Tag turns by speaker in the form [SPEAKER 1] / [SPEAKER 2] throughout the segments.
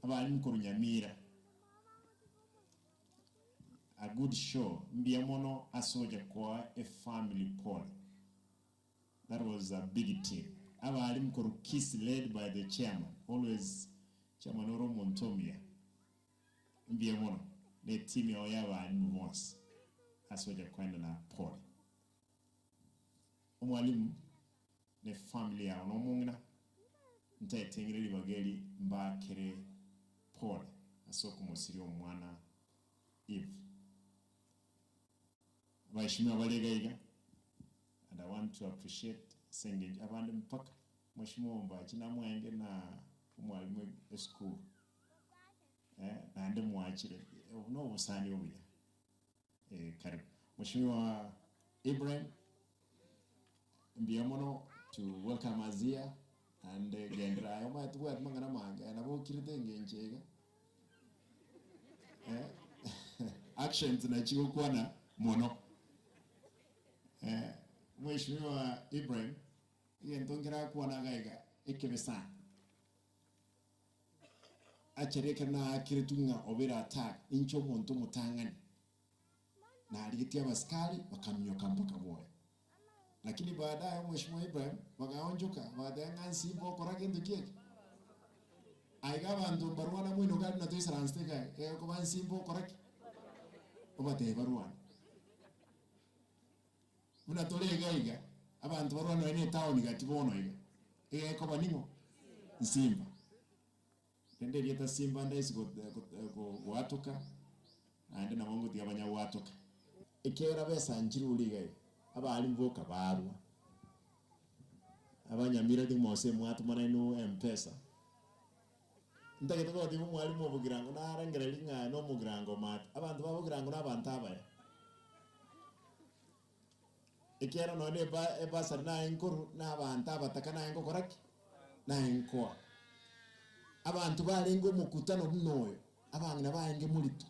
[SPEAKER 1] Abalimu korwa Nyamira, a good show, mbuya mono ase ocha koa efamily pole. That was a big team. Abalimu korwa Kisii led by the chairman, always chairman ore omonto omuya. Mbuya mono ne team yao ya abalimu bonsi ase ocha koenana pole. Omwalimu ne family yao na omong'ina ntaeteng'ire ribaga eri mbaakere pole ase okomosiria omwana Eve. Abaheshimiwa bare iga iga and I want to appreciate ase engencho abande mpaka Mheshimiwa Ombachi namwenge na omwalimu esukuru eh naende mwachire obo nobosani obuya eh karibu. Mheshimiwa Ibrahim Mbuya mono to welcome us here and genderera aye omanyete tobwati mang'ana mange aye nabo okirete engencho iga eh actions nachi chigokwana mono eh Mheshimiwa Ibrahim egento nkerakwana iga iga ekebe sana actually ekero naakeretwe ng'a obere attack inche omonto omotang'ani Narigetie abasikari bakaminyoka mpaka bwoye. Lakini baadaye omweshimiwa Ibrahim bagaonchoka bagateba ng'a nsimba okora gento ki eke? Aiga abanto mbarwana moinoka aria buna toisaransete iga iga egokoba nsimba okora ki? Obatebie barwane. Buna tore iga iga abanto barwane nonya ne etown gati bono iga, iga ekoba ning'o? Nsimba. Rende erieta simba ndaisi goatoka, naende nabo ngotiga banyagwatoka. Ekiagera besanchire oria iga iga, abalimu boka barwa. Abanyamira ting'mose mwatomana inwe Mpesa. Ntagete goteba omwalimu o Bogirango narengereria ng'a no Omogirango omate. Abanto ba Bogirango nabanto abaya. Ekiagera nonya na ebasari naye nkorwa, na abanto abataka naye ngokora ki? Naye nkoa. Abanto barenge omokutano buna oyo, abang'ina barenge morito,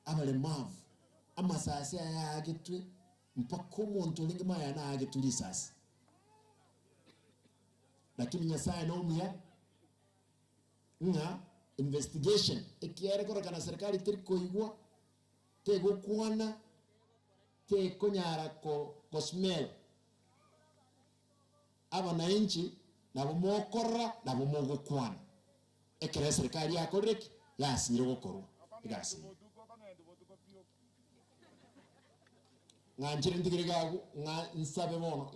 [SPEAKER 1] abaremavu, amasasi aya aagetwe mpaka omonto orenge mayana aagetwe risasi. Lakini Nyasaye nomuya ng'a investigation ekiagera ekorekana serikali teri koigwa, tegokwana. Tekonyara ko smell. Abanainchi nabo mokorora nabo mogokwana ekero eserikari yakorire ki? Yasinyire gokorwa egasi eye. Ng'anchire ntigere iga agwo ng'a nsabe bono.